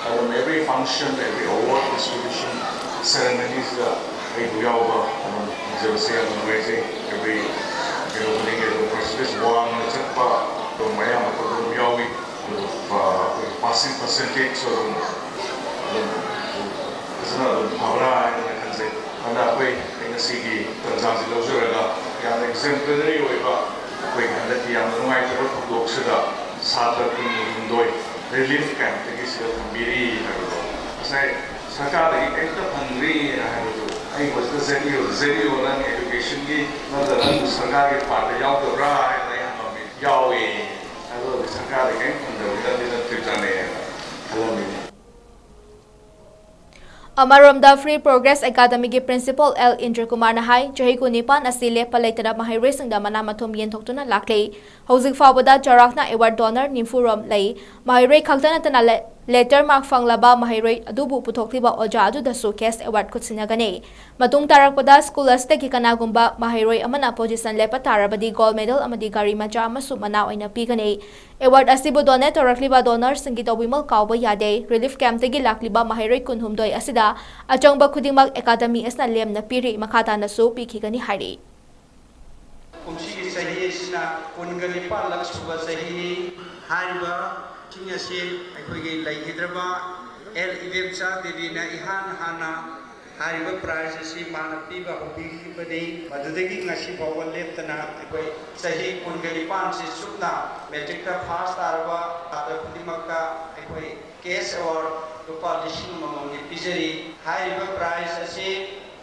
ꯑꯗꯨꯝ ꯑꯦꯕ꯭ꯔꯤ ꯐꯪꯁꯟ, ꯑꯦꯕ꯭ꯔꯤ ꯑꯦꯋꯥꯔꯗ ꯗꯤꯁꯇ꯭ꯔꯤꯕ꯭ꯌꯨꯁꯟ ꯁꯦꯔꯦꯃꯅꯤꯁꯤꯗ ꯑꯩꯕꯨ ꯌꯥꯎꯕ ꯑꯗꯨꯝ ꯐꯪꯖꯕꯁꯦ ꯌꯥꯝ ꯅꯨꯡꯉꯥꯏꯖꯩ꯫ ꯑꯦꯕ꯭ꯔꯤ ꯀꯩꯅꯣ ꯈꯨꯗꯤꯡꯒꯤ ꯑꯗꯨꯝ ꯄꯔꯁꯦꯟꯇꯦꯖ ꯋꯥꯡꯅ ꯆꯠꯄ ꯑꯗꯨꯝ ꯑꯌꯥꯝꯕ ꯑꯗꯨꯝ ꯌꯥꯎꯏ꯫ ꯑꯗꯨꯒ ꯑꯩꯈꯣꯏꯒꯤ ꯄꯥꯁꯤꯡ ꯄꯔꯁꯦꯟꯇꯦꯖꯁꯨ ꯑꯗꯨꯝ ꯑꯗꯨꯝ ꯐꯖꯅ ꯑꯗꯨꯝ ꯐꯕ꯭ꯔꯥ ꯍꯥꯏꯅ ꯈꯟꯖꯩ꯫ ꯑꯗꯨꯅ ꯑꯩꯈꯣꯏ ꯑꯩ ꯉꯁꯤꯒꯤ ꯇꯥꯟꯖꯥꯁꯤ ꯂꯧꯖꯔꯒ ꯌꯥꯝꯅ ꯑꯦꯛꯖꯦꯝꯄ꯭ꯂꯔꯤ ꯑꯣꯏꯕ ꯑꯩꯈꯣꯏꯒꯤ ꯍꯟꯗꯛꯀꯤ ꯌꯥꯝꯅ ꯅꯨꯡꯉꯥꯏꯇꯕ ꯊꯧꯗꯣꯛꯁꯤꯗ ꯁꯥꯇ꯭ꯔ ꯀꯨꯟꯍꯨꯝꯗꯣꯏ ꯔꯤꯂꯤꯐ ꯀꯦꯝꯞꯇꯒꯤ ꯁꯤꯗ ꯊꯝꯕꯤꯔꯤ ꯍꯥꯏꯕꯗꯣ, ꯉꯁꯥꯏ ꯁꯔꯀꯥꯔꯗꯒꯤ ꯀꯔꯤꯝꯇ ꯐꯪꯗ꯭ꯔꯤ ꯍꯥꯏꯕꯗꯨ ꯑꯩ ꯍꯧꯖꯤꯛꯇ ꯖꯦꯠ ꯏ ꯑꯣ, ꯖꯦꯠ ꯏ ꯑꯣ ꯅꯪ ꯑꯦꯖꯨꯀꯦꯁꯟꯒꯤ ꯅꯠꯇ꯭ꯔꯒ ꯅꯪ ꯁꯔꯀꯥꯔꯒꯤ ꯄꯥꯔꯠꯇ ꯌꯥꯎꯗꯕ꯭ꯔꯥ ꯍꯥꯏꯅ ꯑꯩ ꯍꯪꯉꯝꯃꯤ꯫ ꯌꯥꯎꯏ꯫ ꯑꯗꯨ ꯁꯔꯀꯥꯔꯗ ꯀꯔꯤꯝ ꯐꯪꯗꯕꯅꯤꯅ ꯑꯗꯨꯅ ꯇ꯭ꯔꯤꯞ ꯆꯥꯅꯩ ꯍꯥꯏꯅ ꯈꯜꯂꯝꯃꯤꯅꯤ꯫ ꯑꯃꯔꯣꯝꯗ, ꯐ꯭ꯔꯤ ꯄ꯭ꯔꯣꯒ꯭ꯔꯦꯁ ꯑꯦꯀꯥꯗꯃꯤꯒꯤ ꯄ꯭ꯔꯤꯟꯁꯤꯄꯥꯜ ꯑꯦꯜ ꯏꯟꯗ꯭ꯔꯀꯨꯃꯥꯔꯅ ꯍꯥꯏ, ꯆꯍꯤ ꯀꯨꯟꯅꯤꯄꯥꯟ ꯑꯁꯤ ꯂꯦꯞꯄ ꯂꯩꯇꯅ ꯃꯍꯩꯔꯣꯏꯁꯤꯡꯗ ꯃꯅꯥ ꯃꯊꯨꯝ ꯌꯦꯟꯊꯣꯛꯇꯨꯅ ꯂꯥꯛꯂꯤ꯫ ꯍꯧꯖꯤꯛ ꯐꯥꯎꯕꯗ ꯆꯥꯎꯔꯥꯛꯅ ꯑꯦꯋꯥꯔꯗ ꯗꯣꯅꯔ ꯅꯤꯐꯨ ꯔꯣꯝ ꯂꯩ꯫ ꯃꯍꯩꯔꯣꯏ ꯈꯛꯇ ꯅꯠꯇꯅ ꯂꯦ-, ꯂꯦꯇꯔ ꯃꯥꯔꯛ ꯐꯪꯂꯕ ꯃꯍꯩꯔꯣꯏ ꯑꯗꯨꯕꯨ ꯄꯨꯊꯣꯛꯂꯤꯕ ꯑꯣꯖꯥ ꯑꯗꯨꯗꯁꯨ ꯀꯦꯁ ꯑꯦꯋꯥꯔꯗ ꯈꯨꯠꯁꯤꯟꯅꯒꯅꯤ꯫ ꯃꯇꯨꯡ ꯇꯥꯔꯛꯄꯗ ꯁ꯭ꯀꯨꯜ ꯑꯁꯤꯗꯒꯤ ꯀꯅꯥꯒꯨꯝꯕ ꯃꯍꯩꯔꯣꯏ ꯑꯃꯅ ꯄꯣꯖꯤꯁꯟ ꯂꯦꯞꯄ ꯇꯥꯔꯕꯗꯤ ꯒꯣꯜꯗ ꯃꯦꯗꯜ ꯑꯃꯗꯤ ꯒꯥꯔꯤ ꯃꯆꯥ ꯑꯃꯁꯨ ꯃꯅꯥ ꯑꯣꯏꯅ ꯄꯤꯒꯅꯤ꯫ ꯑꯦꯋꯥꯔꯗ ꯑꯁꯤꯕꯨ ꯗꯣꯅꯦꯠ ꯇꯧꯔꯛꯂꯤꯕ ꯗꯣꯅꯔꯁꯤꯡꯒꯤ ꯇꯧꯕꯤꯃꯜ ꯀꯥꯎꯕ ꯌꯥꯗꯦ꯫ ꯔꯤꯂꯤꯐ ꯀꯦꯝꯞꯇꯒꯤ ꯂꯥꯛꯂꯤꯕ ꯃꯍꯩꯔꯣꯏ ꯀꯨꯟꯍꯨꯝꯗꯣꯏ ꯑꯁꯤꯗ ꯑꯆꯪꯕ ꯈꯨꯗꯤꯡꯃꯛ ꯑꯦꯀꯥꯗꯃꯤ ꯑꯁꯤꯅ ꯂꯦꯝꯅ ꯄꯤꯔꯤ, ꯃꯈꯥ ꯇꯥꯅꯁꯨ ꯄꯤꯈꯤꯒꯅꯤ ꯍꯥꯏꯔꯤ꯫ ꯀꯨꯝꯁꯤꯒꯤ ꯆꯍꯤ ꯑꯁꯤꯅ ꯀꯨꯟꯒ ꯅꯤꯄꯥꯜꯂꯛ ꯁꯨꯕ ꯆꯍꯤꯅꯤ꯫ ꯍꯥꯏꯔꯤꯕꯁꯤꯡ ꯑꯁꯤ ꯑꯩꯈꯣꯏꯒꯤ ꯂꯩꯈꯤꯗ꯭ꯔꯕ ꯑꯦꯜ ꯏꯕꯦꯝꯆꯥ ꯗꯦꯕꯤꯅ ꯏꯍꯥꯟ ꯍꯥꯟꯅ ꯍꯥꯏꯔꯤꯕ ꯄ꯭ꯔꯥꯏꯖ ꯑꯁꯤ ꯃꯥꯅ ꯄꯤꯕ ꯍꯧꯕꯤꯈꯤꯕꯅꯤ꯫ ꯃꯗꯨꯗꯒꯤ ꯉꯁꯤ ꯐꯥꯎꯕ ꯂꯦꯞꯇꯅ ꯑꯩꯈꯣꯏ ꯆꯍꯤ ꯀꯨꯟꯒ ꯅꯤꯄꯥꯟꯁꯤ ꯆꯨꯞꯅ ꯃꯦꯇ꯭ꯔꯤꯛꯇ ꯐꯥꯁ ꯇꯥꯔꯕ ꯁꯥꯇ꯭ꯔ ꯈꯨꯗꯤꯡꯃꯛꯇ ꯑꯩꯈꯣꯏ ꯀꯦꯁ ꯑꯦꯋꯥꯔꯗ ꯂꯨꯄꯥ ꯂꯤꯁꯤꯡ ꯑꯃꯃꯝꯒꯤ ꯄꯤꯖꯔꯤ꯫ ꯍꯥꯏꯔꯤꯕ ꯄ꯭ꯔꯥꯏꯖ ꯑꯁꯤ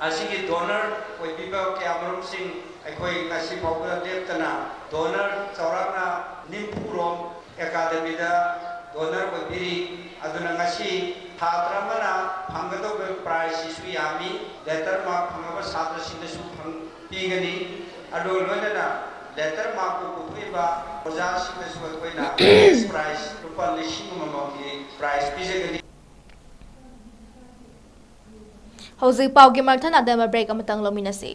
ꯑꯁꯤꯒꯤ ꯗꯣꯅꯔ ꯑꯣꯏꯕꯤꯕ ꯀꯌꯥꯃꯔꯨꯝꯁꯤꯡ ꯑꯩꯈꯣꯏ ꯉꯁꯤ ꯐꯥꯎꯕꯗ ꯂꯦꯞꯇꯅ ꯗꯣꯅꯔ ꯆꯥꯎꯔꯥꯛꯅ ꯅꯤꯐꯨꯔꯣꯝ ꯑꯦꯀꯥꯗꯃꯤꯗ ꯗꯣꯅꯔ ꯑꯣꯏꯕꯤꯔꯤ꯫ ꯑꯗꯨꯅ ꯉꯁꯤ ꯁꯥꯇ꯭ꯔ ꯑꯃꯅ ꯐꯪꯒꯗꯧꯕ ꯄ꯭ꯔꯥꯏꯖꯁꯤꯁꯨ ꯌꯥꯝꯃꯤ꯫ ꯂꯦꯇꯔ ꯃꯥꯔꯛ ꯐꯪꯉꯕ ꯁꯥꯇ꯭ꯔꯁꯤꯡꯗꯁꯨ ꯐꯪ-, ꯄꯤꯒꯅꯤ꯫ ꯑꯗꯨꯒ ꯂꯣꯏꯅꯅ ꯂꯦꯇꯔ ꯃꯥꯔꯛꯄꯨ ꯄꯨꯊꯣꯛꯏꯕ ꯑꯣꯖꯥꯁꯤꯡꯗꯁꯨ ꯑꯩꯈꯣꯏꯅ cash prize ꯂꯨꯄꯥ ꯂꯤꯁꯤꯡ ꯑꯃꯃꯝꯒꯤ prize ꯄꯤꯖꯒꯅꯤ꯫ ꯍꯧꯖꯤꯛ ꯄꯥꯎꯒꯤ ꯃꯊꯪ ꯅꯥꯗꯅ break ꯑꯃꯇꯪ ꯂꯧꯃꯤꯟꯅꯁꯤ꯫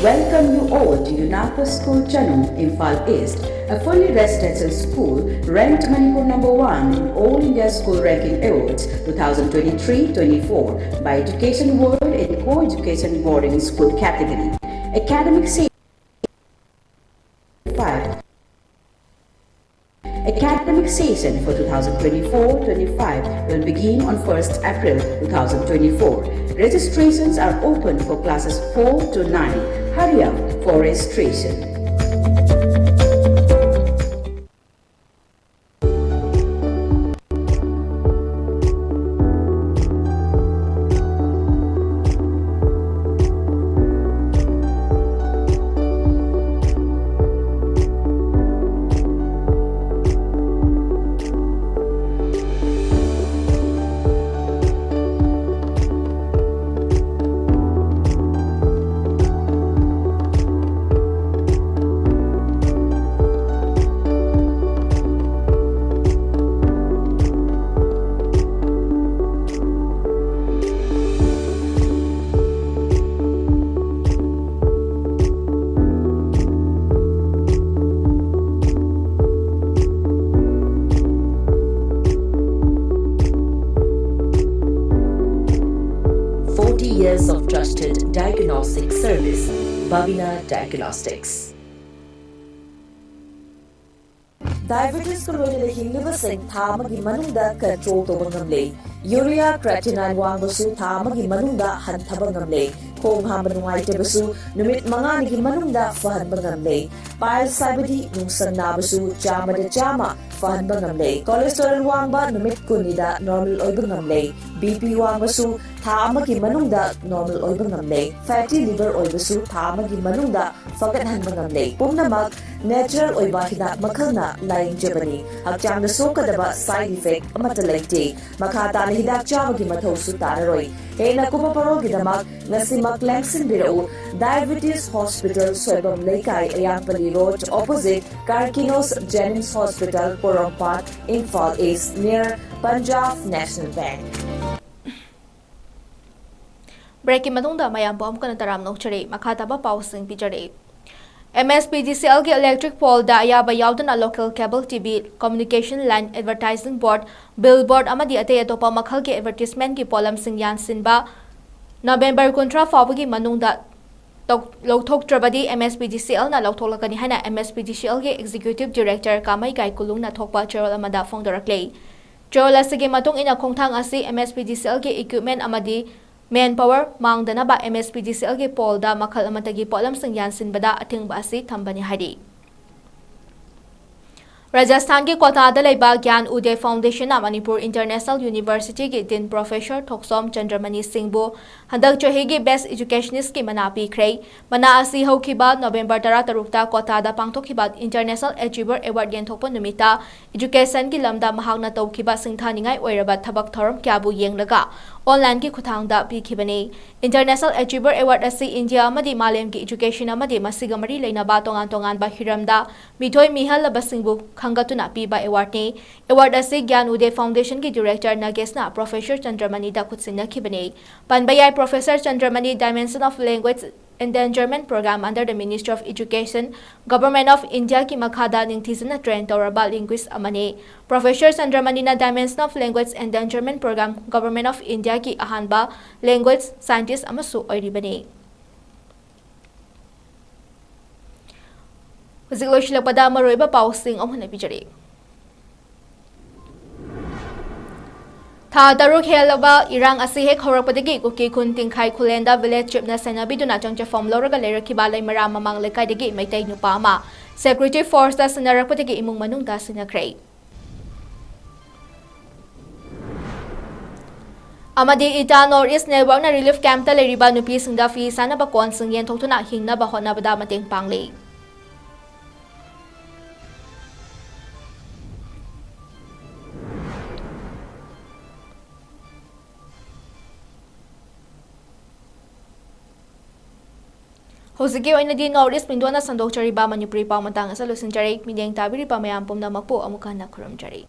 Welcome you all to UNAPA School Chanung, Imphal East, a fully residential school ranked Manipur number one in All India School Ranking Awards two thousand twenty-three twenty-four by Education World in co-education boarding school category. Academic se-, five. Academic session for two thousand twenty-four twenty-five will begin on first April two thousand twenty-four. Registrations are open for classes four to nine. Hurry up for registration. Forty years of trusted diagnostic service, Bhavina Diagnostics. Diabetesꯀ ꯂꯣꯏꯅꯅ ꯍꯤꯡꯂꯤꯕꯁꯤꯡ ꯊꯥ ꯑꯃꯒꯤ ꯃꯅꯨꯡꯗ control ꯇꯧꯕ ꯉꯝꯂꯦ꯫ Urea, creatinine ꯋꯥꯡꯕꯁꯨ ꯊꯥ ꯑꯃꯒꯤ ꯃꯅꯨꯡꯗ ꯍꯟꯊꯕ ꯉꯝꯂꯦ꯫ ꯈꯣꯡ ꯍꯥꯝꯕ ꯅꯨꯡꯉꯥꯏꯇꯕꯁꯨ ꯅꯨꯃꯤꯠ ꯃꯉꯥꯅꯤꯒꯤ ꯃꯅꯨꯡꯗ ꯐꯍꯟꯕ ꯉꯝꯂꯦ꯫ Piles ꯍꯥꯏꯕꯗꯤ ꯅꯨꯡꯁꯪ ꯅꯥꯕꯁꯨ ꯆꯥꯝꯃꯗ ꯆꯥꯝꯃ ꯐꯍꯟꯕ ꯉꯝꯂꯦ꯫ Cholesterol ꯋꯥꯡꯕ ꯅꯨꯃꯤꯠ ꯀꯨꯟꯅꯤꯗ normal ꯑꯣꯏꯕ ꯉꯝꯂꯦ꯫ ꯕꯤ ꯄꯤ ꯋꯥꯡꯕꯁꯨ ꯊꯥ ꯑꯃꯒꯤ ꯃꯅꯨꯡꯗ ꯅꯣꯔꯃꯦꯜ ꯑꯣꯏꯕ ꯉꯝꯂꯦ꯫ ꯐꯦꯇꯤ ꯂꯤꯚꯔ ꯑꯣꯏꯕꯁꯨ ꯊꯥ ꯑꯃꯒꯤ ꯃꯅꯨꯡꯗ ꯐꯒꯠꯍꯟꯕ ꯉꯝꯂꯦ꯫ ꯄꯨꯝꯅꯃꯛ ꯅꯦꯆꯔꯦꯜ ꯑꯣꯏꯕ ꯍꯤꯗꯥꯛ ꯃꯈꯜꯅ ꯂꯥꯌꯦꯡꯖꯕꯅꯤ꯫ ꯍꯛꯆꯥꯡꯗ ꯁꯣꯛꯀꯗꯕ ꯁꯥꯏꯗ ꯏꯐꯦꯛ ꯑꯃꯠꯇ ꯂꯩꯇꯦ꯫ ꯃꯈꯥ ꯇꯥꯅ ꯍꯤꯗꯥꯛ ꯆꯥꯕꯒꯤ ꯃꯊꯧꯁꯨ ꯇꯥꯔꯔꯣꯏ꯫ ꯍꯦꯟꯅ ꯀꯨꯞꯄ ꯄꯔꯣꯜꯒꯤꯗꯃꯛ ꯉꯁꯤꯃꯛ ꯂꯦꯡꯁꯤꯟꯕꯤꯔꯛꯎ꯫ ꯗꯥꯏꯕꯤꯇꯤꯁ ꯍꯣꯁꯄꯤꯇꯥꯜ, ꯁꯣꯏꯕꯝ ꯂꯩꯀꯥꯏ, ꯑꯌꯥꯡꯄꯜꯂꯤ ꯔꯣꯗ, ꯑꯣꯄꯣꯖꯤꯠ ꯀꯥꯔꯀꯤꯅꯣꯁ ꯖꯦꯅꯤꯝꯁ ꯍꯣꯁꯄꯤꯇꯥꯜ, ꯄꯣꯔꯣꯝꯄꯥꯠ, ꯏꯝꯐꯥꯜ ꯏꯁ, ꯅꯤꯌꯔ ꯄꯟꯖꯥꯕ ꯅꯦꯁꯅꯦꯜ ꯕꯦꯡꯛ꯫ ꯕ꯭ꯔꯦꯛꯀꯤ ꯃꯇꯨꯡꯗ ꯃꯌꯥꯝꯕꯨ ꯑꯃꯨꯛꯀ ꯍꯟꯅ ꯇꯔꯥꯝꯅ ꯑꯣꯛꯆꯔꯤ꯫ ꯃꯈꯥ ꯇꯥꯕ ꯄꯥꯎꯁꯤꯡ ꯄꯤꯖꯔꯤ꯫ ꯑꯦꯝ ꯑꯦꯁ ꯄꯤ ꯗꯤ ꯁꯤ ꯑꯦꯜꯒꯤ ꯏꯂꯦꯛꯇ꯭ꯔꯤꯛ ꯄꯣꯜꯗ ꯑꯌꯥꯕ ꯌꯥꯎꯗꯅ local cable T V, communication line, advertising board, billboard ꯑꯃꯗꯤ ꯑꯇꯩ ꯑꯇꯣꯞꯄ ꯃꯈꯜꯒꯤ ꯑꯦꯗꯚꯔꯇꯤꯖꯃꯦꯟꯠꯀꯤ ꯄꯣꯠꯂꯝꯁꯤꯡ ꯌꯥꯟꯁꯤꯟꯕ ꯅꯕꯦꯝꯕꯔ ꯀꯨꯟꯊ꯭ꯔꯥ ꯐꯥꯎꯕꯒꯤ ꯃꯅꯨꯡꯗ ꯇꯧ-, ꯂꯧꯊꯣꯛꯇ꯭ꯔꯕꯗꯤ ꯑꯦꯝ ꯑꯦꯁ ꯄꯤ ꯗꯤ ꯁꯤ ꯑꯦꯜꯅ ꯂꯧꯊꯣꯛꯂꯛꯀꯅꯤ ꯍꯥꯏꯅ ꯑꯦꯝ ꯑꯦꯁ ꯄꯤ ꯗꯤ ꯁꯤ ꯑꯦꯜꯒꯤ ꯑꯦꯛꯖꯤꯀ꯭ꯌꯨꯇꯤꯚ ꯗꯤꯔꯦꯛꯇꯔ ꯀꯥꯃꯩ ꯒꯥꯏꯀꯨꯂꯨꯡꯅ ꯊꯣꯛꯄ ꯆꯦꯔꯣꯜ ꯑꯃꯗ ꯐꯣꯡꯗꯣꯔꯛꯂꯤ꯫ ꯆꯦꯔꯣꯜ ꯑꯁꯤꯒꯤ ꯃꯇꯨꯡ ꯏꯟꯅ ꯈꯣꯡꯊꯥꯡ ꯑꯁꯤ ꯑꯦꯝ ꯑꯦꯁ ꯄꯤ ꯗꯤ ꯁꯤ ꯑꯦꯜꯒꯤ ꯏꯀ꯭ꯋꯤꯞꯃꯦꯟꯠ ꯑꯃꯗꯤ ꯃꯦꯟ ꯄꯥꯋꯔ ꯃꯥꯡꯗꯅꯕ ꯑꯦꯝ ꯑꯦꯁ ꯄꯤ ꯗꯤ ꯁꯤ ꯑꯦꯜꯒꯤ ꯄꯣꯜꯗ ꯃꯈꯜ ꯑꯃꯠꯇꯒꯤ ꯄꯣꯠꯂꯝꯁꯤꯡ ꯌꯥꯟꯁꯤꯟꯕꯗ ꯑꯊꯤꯡꯕ ꯑꯁꯤ ꯊꯝꯕꯅꯤ ꯍꯥꯏꯔꯤ꯫ ꯔꯥꯖꯁꯊꯥꯟꯒꯤ ꯀꯣꯇꯥꯗ ꯂꯩꯕ ꯒ꯭ꯌꯥꯟ ꯎꯗꯦ ꯐꯥꯎꯟꯗꯦꯁꯟꯅ ꯃꯅꯤꯄꯨꯔ ꯏꯟꯇꯔꯅꯦꯁꯅꯦꯜ ꯌꯨꯅꯤꯚꯔꯁꯤꯇꯤꯒꯤ ꯗꯤꯟ ꯄ꯭ꯔꯣꯐꯦꯁꯔ ꯊꯣꯛꯆꯣꯝ ꯆꯟꯗ꯭ꯔꯃꯅꯤ ꯁꯤꯡꯕꯨ ꯍꯟꯗꯛ ꯆꯍꯤꯒꯤ ꯕꯦꯁ꯭ꯠ ꯏꯖꯨꯀꯦꯁꯅꯤꯁ꯭ꯠꯀꯤ ꯃꯅꯥ ꯄꯤꯈ꯭ꯔꯦ꯫ ꯃꯅꯥ ꯑꯁꯤ ꯍꯧꯈꯤꯕ ꯅꯕꯦꯝꯕꯔ ꯇꯔꯥꯇꯔꯨꯛꯇ ꯀꯣꯇꯥꯗ ꯄꯥꯡꯊꯣꯛꯈꯤꯕ ꯏꯟꯇꯔꯅꯦꯁꯅꯦꯜ ꯑꯦꯆꯤꯚꯔ ꯑꯦꯋꯥꯔꯗ ꯌꯦꯟꯊꯣꯛꯄ ꯅꯨꯃꯤꯠꯇ ꯏꯖꯨꯀꯦꯁꯟꯒꯤ ꯂꯝꯗ ꯃꯍꯥꯛꯅ ꯇꯧꯈꯤꯕ ꯁꯤꯡꯊꯥꯅꯤꯡꯉꯥꯏ ꯑꯣꯏꯔꯕ ꯊꯕꯛ ꯊꯧꯔꯝ ꯀꯌꯥꯕꯨ ꯌꯦꯡꯂꯒ ꯑꯣꯟꯂꯥꯏꯟꯒꯤ ꯈꯨꯠꯊꯥꯡꯗ ꯄꯤꯈꯤꯕꯅꯤ꯫ ꯏꯟꯇꯔꯅꯦꯁꯅꯦꯜ ꯑꯦꯆꯤꯚꯔ ꯑꯦꯋꯥꯔꯗ ꯑꯁꯤ ꯏꯟꯗꯤꯌꯥ ꯑꯃꯗꯤ ꯃꯥꯂꯦꯝꯒꯤ ꯏꯖꯨꯀꯦꯁꯟ ꯑꯃꯗꯤ ꯃꯁꯤꯒ ꯃꯔꯤ ꯂꯩꯅꯕ ꯇꯣꯉꯥꯟ ꯇꯣꯉꯥꯟꯕ ꯍꯤꯔꯝꯗ ꯃꯤꯊꯣꯏ ꯃꯤꯍꯦꯜꯂꯕꯁꯤꯡꯕꯨ ꯈꯟꯒꯠꯇꯨꯅ ꯄꯤꯕ ꯑꯦꯋꯥꯔꯗꯅꯤ꯫ ꯑꯦꯋꯥꯔꯗ ꯑꯁꯤ ꯒ꯭ꯌꯥꯟ ꯎꯗꯦ ꯐꯥꯎꯟꯗꯦꯁꯟꯒꯤ ꯗꯤꯔꯦꯛꯇꯔ ꯅꯥꯒꯦꯁꯅ ꯄ꯭ꯔꯣꯐꯦꯁꯔ ꯆꯟꯗ꯭ꯔꯃꯅꯤꯗ ꯈꯨꯠꯁꯤꯟꯅꯈꯤꯕꯅꯤ꯫ ꯄꯟꯕ ꯌꯥꯏ, professor ꯆꯟꯗ꯭ꯔꯃꯅꯤ Dimension of Language Endangerment Program under the Ministry of Education, Government of Indiaꯒꯤ ꯃꯈꯥꯗ ꯅꯤꯡꯊꯤꯖꯅ ꯇ꯭ꯔꯦꯟ ꯇꯧꯔꯕ ꯂꯤꯡꯒ꯭ꯋꯤꯁ꯭ꯠ ꯑꯃꯅꯤ꯫ ꯄ꯭ꯔꯣꯐꯦꯁꯔ ꯆꯟꯗ꯭ꯔꯃꯅꯤꯅ Dimension of Language Endangerment Program, Government of Indiaꯒꯤ ꯑꯍꯥꯟꯕ ꯂꯦꯡꯒ꯭ꯋꯦꯖ ꯁꯥꯏꯟꯇꯤꯁ꯭ꯠ ꯑꯃꯁꯨ ꯑꯣꯏꯔꯤꯕꯅꯤ꯫ ꯍꯧꯖꯤꯛ ꯂꯣꯏꯁꯤꯜꯂꯛꯄꯗ ꯃꯔꯨꯑꯣꯏꯕ ꯄꯥꯎꯁꯤꯡ ꯑꯃꯨꯛ ꯍꯟꯅ ꯄꯤꯖꯔꯤ꯫ ꯊꯥ ꯇꯔꯨꯛ ꯍꯦꯜꯂꯕ ꯏꯔꯥꯡ ꯑꯁꯤ ꯍꯦꯛ ꯍꯧꯔꯛꯄꯗꯒꯤ ꯀꯨꯀꯤ ꯈꯨꯟ ꯇꯤꯡꯈꯥꯏ ꯈꯨꯂꯦꯟꯗ ꯚꯤꯂꯦꯖ ꯆꯤꯐꯅ ꯁꯦꯟꯅꯕꯤꯗꯨꯅ ꯆꯪꯖꯐꯝ ꯂꯧꯔꯒ ꯂꯩꯔꯛꯈꯤꯕ ꯂꯩꯃꯔꯥꯝ ꯃꯃꯥꯡ ꯂꯩꯀꯥꯏꯗꯒꯤ ꯃꯩꯇꯩ ꯅꯨꯄꯥ ꯑꯃ ꯁꯦꯀ꯭ꯌꯨꯔꯤꯇꯤ ꯐꯣꯔꯁꯇ ꯁꯤꯟꯅꯔꯛꯄꯗꯒꯤ ꯏꯃꯨꯡ ꯃꯅꯨꯡꯗ ꯁꯤꯟꯅꯈ꯭ꯔꯦ꯫ ꯑꯃꯗꯤ ꯏꯇꯥ ꯅꯣꯔꯠ ꯏꯁ ꯅꯦꯠꯋꯥꯔꯛꯅ ꯔꯤꯂꯤꯐ ꯀꯦꯝꯞꯇ ꯂꯩꯔꯤꯕ ꯅꯨꯄꯤꯁꯤꯡꯗ ꯐꯤ ꯁꯥꯅꯕ ꯀꯣꯟꯁꯤꯡ ꯌꯦꯟꯊꯣꯛꯇꯨꯅ ꯍꯤꯡꯅꯕ ꯍꯣꯠꯅꯕꯗ ꯃꯇꯦꯡ ꯄꯥꯡꯂꯤ꯫ ꯍꯧꯖꯤꯛꯀꯤ ꯑꯣꯏꯅꯗꯤ ꯅꯣꯔꯠ ꯏꯁ ꯃꯤꯡꯗꯣꯟꯅ ꯁꯟꯗꯣꯛꯆꯔꯤꯕ ꯃꯅꯤꯄꯨꯔꯤ ꯄꯥꯎ ꯃꯇꯥꯡ ꯑꯁꯤ ꯂꯣꯏꯁꯤꯟꯖꯔꯦ꯫ ꯃꯤꯠꯌꯦꯡ ꯇꯥꯕꯤꯔꯤꯕ ꯃꯌꯥꯝ ꯄꯨꯝꯅꯃꯛꯄꯨ ꯑꯃꯨꯛ ꯍꯟꯅ ꯈꯨꯔꯨꯝꯖꯔꯤ꯫